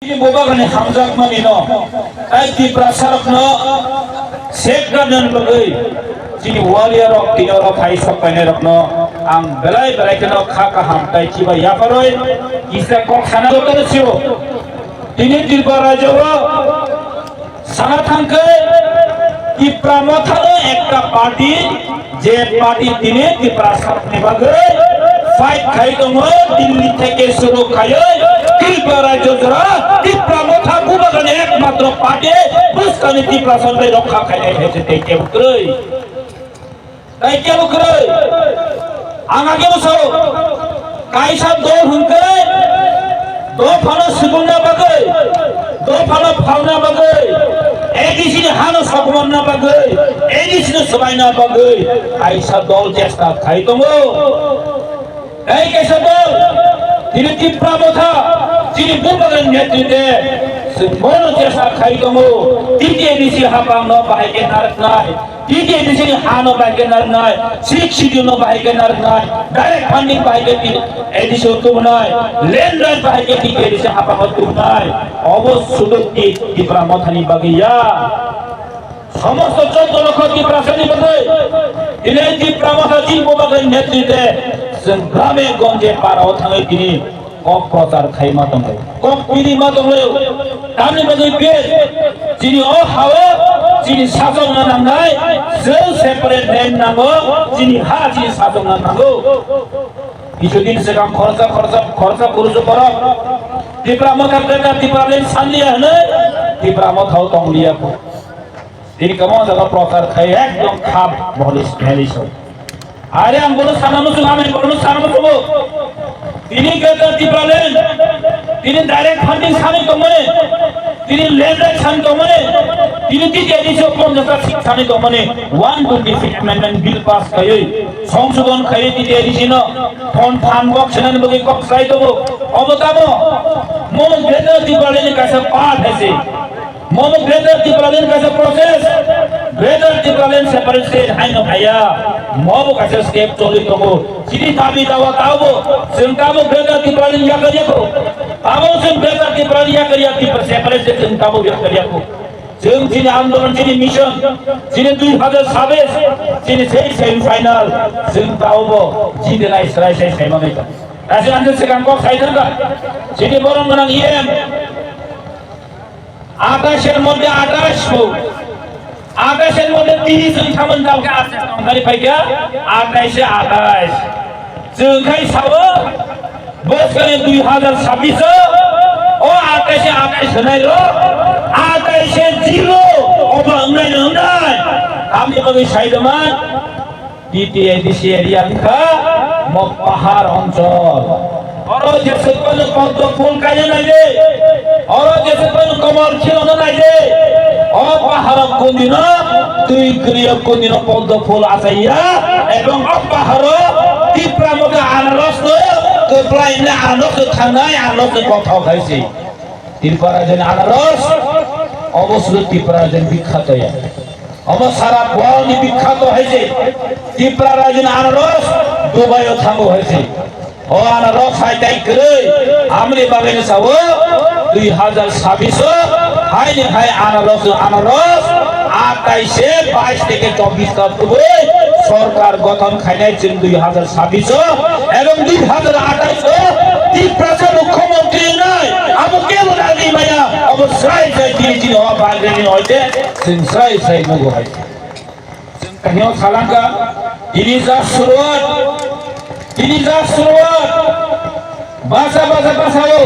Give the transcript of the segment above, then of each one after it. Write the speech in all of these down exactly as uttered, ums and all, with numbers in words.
Chini bubagani hamjakmani no, tai Tiprasa rokno safeguard nani bagwi chini warrior rok tini oro phai sok painai rokno ang belai belai kheno kha kaham tai chiba yapharwi kisa kok sana joto sio. Tini Tripura rajyo o sana thangkhe Tipra Motha no ekta party, je party tini Tiprasa ni bagwi fight khai tongo, Delhi theke suru khaiwi Tripura rajyo jora Tipra Motha bubagani ekmatro party, bwskangni Tiprasa bai rokha khainai hai se tei kebo kwrwi. Tei kebo kwrwi. Ang age bwsao kaisa dol hwnkhe dophano swbungna bagwi, dophano phalna bagwi, A D C ni hano sokmanna bagwi, A D C no swbaina bagwi kaisa dol chesta khai tongo. Tei kaisa dol, tini Tipra Motha, chini bubagani netrite, chwng bono chesta khai tongo, T T A D C hapang no bahai khe narwknai. T T A D C ni hano bahai khe narwknai, Sixth Schedule no bahai khe narwknai, direct funding bahai khe T-, A D C o tubunai, land right bahai khe T T A D C haphango tubunai. Obo suduk ti Tipra Mothani bagwi ya. Somosto choddo lokho Tiprasani bagwi, tini Tipra Motha chini bubagani netrite, chwng grame gonje parao thangwi tini kok prochar khaima tongo, kok pirima tongo. Tamni bagwi be chini o hao chini sachokna nangnai, chwng separate name nango, chini ha chini sachokna nango. Kisudin swkang khoroksa khoroksa khoroksa kurusu borok Tipra Motha Greater Tipraland sanliya hwnwi Tipra Mothao tongliya kho. Tini kwbangma jaga prochar khai ekdom khap bolis bhelis. Are ang bono sana muchung, ang bono sana muchungo. Tini Greater Tipraland, tini direct funding sani tongmani, tini land right sani tongmani, tini T T A D C o ponchash ta seat sani tongmani, one twenty six amendment bill pass khaiwi, songsodon khaiwi T T A D C no phon phan bok senani bagwi kok sai tongo. Obo tamo, mo Greater Tipraland ni kaisa part hai se. Mobo Greater Tipraland kaisa process, Greater Tipraland separate state haino haya, mobo kaisa step choli tongo. Chini dabi dawa tabo, chwng tabo Greater Tipraland yakar yako, tabo chwng Greater Tipraland yakar yak, Tipra separate state chwng tabo yakar yako. Chwng chini andolon, chini mission, chini dui hazar sabis, chini sei semi final, chwng tabo jidilai srai sai sai mangai ta. Kaisa ang swkang kok sai thangka, chini borom gwnang E M, আঠাশের মধ্যে আঠাশ ভোট, আঠাশের মধ্যে তিরিশ জন থামান কালকে আছে, সংখ্যারি পাইকা আঠাশে আঠাশ। Chwng khai sao, bwskangni dui hazar sabbish o, o attaishe attash hwnai rok, attaishe zero, obo wngnai na wngnai? Tamni bagwi sai doma, T T A D C area wngkha mo pahar onchol. Oro jeswk phano poddo phul kaina naidi, oro jeswk phano komol khilona naidi. O paharo kundino twi kwrwio kundino poddo phul achaiya, ebong o paharo Tipra Motha anaros no kwplai hwnwi anaros no thangnai, anaros no kothok hai se. Tripura rajyoni anaros, obo sudu Tripura rajyoni bikhatoya. Obo sara buaoni bikhato hai se. Tripura rajyoni anaros Dubai o thango hai se. O anaros hai tai kwrwi, amoni bagwi no sao, dui hazar sabbish o, hai ni hai anaros, anaros, attaishe bais theke chobbish ta tubui sorkar gothon khainai chwng dui hazar sabbish o, ebong dui hazar attaishe o Tiprasa mukhyamantri wngnai, abo kebo nagwi maya, abo srai srai tini tini o bagwi ni oide, chwng srai srai nugo hai. Chwng kahino salangka, tini ja suruat, tini ja suruat, basa basa basao,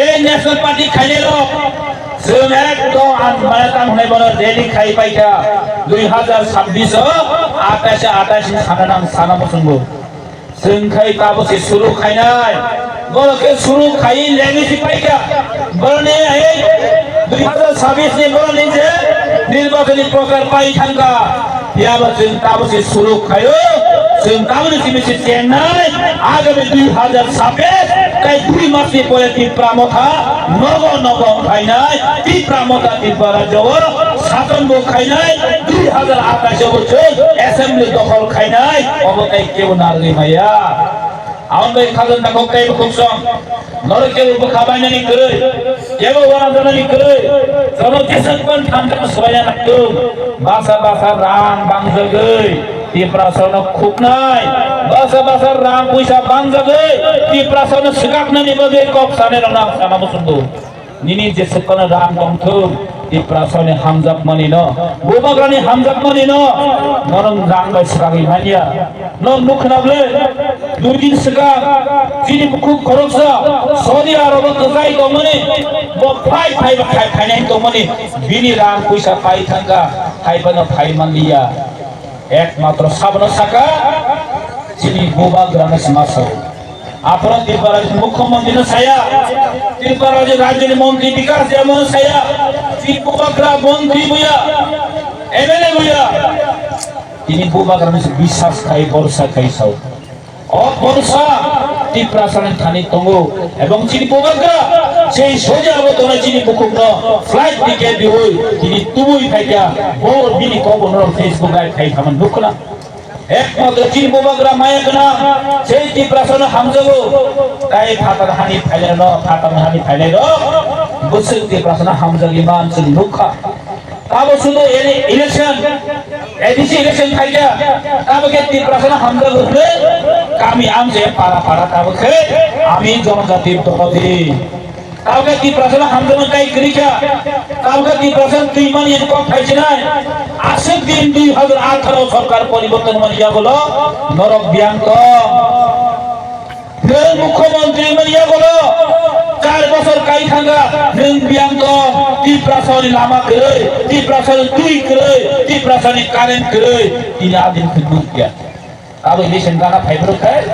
ei National Party khainai rok, chwng ekdom ang maya tang hwnai bono rally khai paikha, dui hazar sabbish o, attaishe attaishe sana nang sana muchungo. Chwng khai tabo se suru khainai. Borok khe suru khai lengwi si paikha. Borokni ei dui hazar sabbish ni borokni je nirbachoni prochar pai thangkha. Phiyaba chwng tabo se suru khaio. Chwng taboni simi se chengnai. Agami dui hazar sabbish tai dui mas ni pore Tipra Motha nogo nogo phainai. Tipra Motha Tipra rajyo o sason bo khainai. Dui hazar attaishe o bo chwng assembly dokhol khainai, obo tai kebo narwgwi maya. Aboni bai khajak takhuk tei bukhuk song, norok kebo bwkha bainani kwrwi. Jebo wana janani kwrwi, jono jeswk ban thansa swbaina nangtung. Basa basa rang bangjagwi Tiprasano khuknai, basa basa rang puisa bangjagwi Tiprasano swkaknani bagwi kok sanai rokno ang sana muchungo. Nini jeswk kono rang tongthung, Tiprasani hamjakmani no, Bubagrani hamjakmani no, norok rang bai swkagwi manya. Norok nukha na ble, dui din swkang chini bukhuk khoroksa Saudi Arabo kwchai tongmani, bo phai phai ba khai phainai tongmani, bini rang puisa pai thangkha, hai phano phai manliya. Ekmatro sabono saka chini Bubagrano se ma sao. Aphano Tripura Rajya Mukhyamantri no saya, Tripura Rajya, Rajyani Mantri Bikas Debbarma no saya, chini Bubagra Mantri buya, M L A buya, tini Bubagrano se biswas khai, borsa khai sao. O borsa Tiprasani thani tongo, ebong chini Bubagra sei soja abo tongnai chini bukhukno flight ticket diwi tini tubui phaikha, bo bini kokbo norok Facebook live khai thaman nukla. Ekmatro chini Bubagra maya gwnang, sei Tiprasano hamjago, tai phatar hani phailai rok, phatar hani phailai rok, bwswk Tiprasano hamjagwi man chwng nukha. Tabo sudu ele-, election, A D C election phaikha, tabo khe Tiprasano hamjago hwnwi kami amche para para tabo khe ami jonojati dopati. Tabo khe Tiprasano hamjakmani tai kwrwi kha. Tabo khe Tiprasano twi mani kok phaichinai. Aswk din dui hazar atharo sorkar poriborton mani yagulo norok biyang tong. Nwng mukhyamantri mani yagulo char bosor kai thangkha, nwng biyang tong. Tiprasani lama kwrwi, Tiprasani twi kwrwi, Tiprasani current kwrwi, tini adin khwtwng kya. Abo election gana phaibrwk khai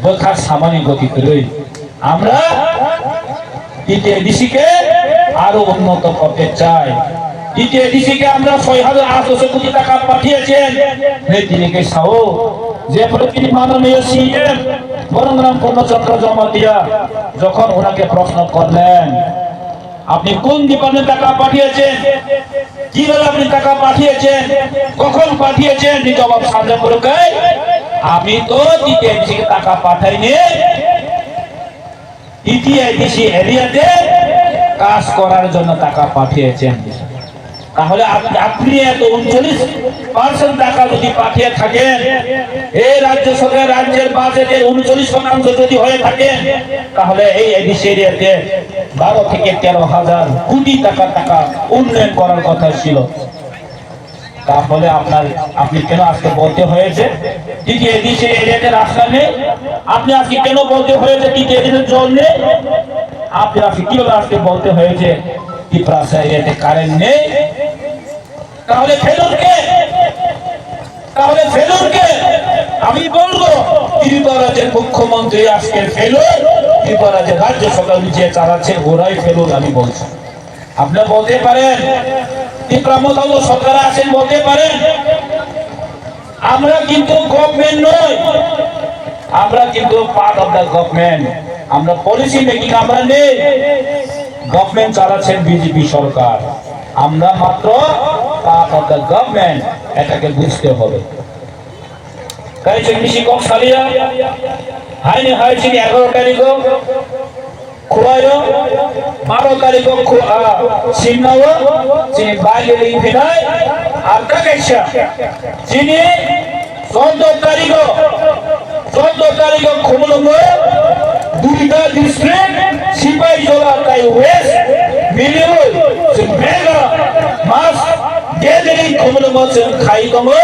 bwkha samani goti kwrwi. Amra T T A D C ke aro unnoto korte chai. T T A D C ke amra soi hajar aatso koti taka pathiyechen. Hei tini ke sao je pore tini manoniyo C M Boromram Purno Chandra Jamatia jokhon onake proshno korlen, আপনি কোন ডিপার্টমেন্ট টাকা পাঠিয়েছেন, কিভাবে আপনি টাকা পাঠিয়েছেন, কখন পাঠিয়েছেন, এই জবাব সামনে পড়ে দেয়। আমি তো টিটিআইডিসি কে টাকা পাঠাইনি, টিটিআইডিসি এরিয়াতে কাজ করার জন্য টাকা পাঠিয়েছেন। তাহলে আপ-, আপনি এত ঊনচল্লিশ পার্সেন্ট টাকা যদি পাঠিয়ে থাকেন, এই রাজ্য সরকার রাজ্যের বাজেটের ঊনচল্লিশ শতাংশ যদি হয়ে থাকে, তাহলে এই এডিসি এরিয়াতে বারো থেকে তেরো হাজার কোটি টাকা, টাকা উন্নয়ন করার কথা ছিল। তাহলে আপনার, আপনি কেন আজকে বলতে হয়েছে টিটিআইডিসি এরিয়াতে রাস্তা নেই? আপনি আজকে কেন বলতে হয়েছে টিটিআইডিসির জল নেই? আপনি আজকে কিভাবে আজকে বলতে হয়েছে ত্রিপুরা এরিয়াতে কারেন্ট নেই? তাহলে ফেলুর কে? তাহলে ফেলুর কে? আমি বলবো, ত্রিপুরা রাজ্যের মুখ্যমন্ত্রী আজকে ফেলুর, ত্রিপুরা রাজ্যের রাজ্য সরকার যে চালাচ্ছে ওরাই ফেলুর, আমি বলছি। আপনারা বলতে পারেন, ত্রিপুরা মতো সরকার আছেন বলতে পারেন, আমরা কিন্তু গভর্নমেন্ট নই, আমরা কিন্তু পার্ট অফ দ্য গভর্নমেন্ট। আমরা পলিসি মেকিং আমরা নেই, গভর্নমেন্ট চালাচ্ছেন বিজেপি সরকার। আমরা মাত্র পার্ট অফ দ্য গভর্নমেন্ট, এটাকে বুঝতে হবে। Kaisa bisi kok salia, haini hai chini egaro tarikh o Khwlaio, baro tarikh o khu-, ah, Simnao, chini bai ling phinai, ar ta kaisa, chini choddo tarikh o, choddo tarikh o Khumulwngo, duita district, Sipaijala tai West, miliwi, chwng bega, mas, Gathering Khumulwngo chwng khai tongo,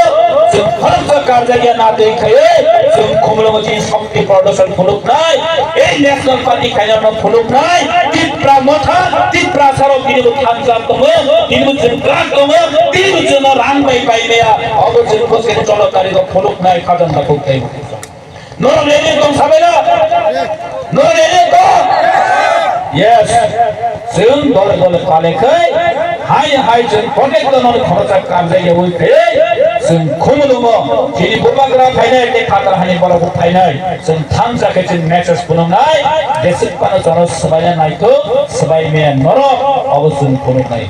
chwng khoroksa karjakya natwi khaiwi, chwng Khumulwngo chini shokti prodorshon phunuknai, ei National Party khainano phunuknai, Tipra Motha, Tiprasarok tinibo thansa tongo, tinibo chwng kwrak tongo, tinibo chwngno rang bai pai maya, obo chwng bwskang cholo tarikh o phunuknai khajang dakhuk tei. Norok ready tong sabaina? Norok ready tong? Yes. Chwng dole dole pale khai, hai hai chwng protect tongmani khoroksa karjak yaui khai, chwng Khumulwngo chini bubagra phainai, tei phatar hani borok bo phainai, chwng thansa khe chwng message phunuknai, jeswk phano chwngno swbaina naithok, swbai maya norok, obo chwng phunuknai.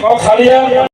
Kok salia.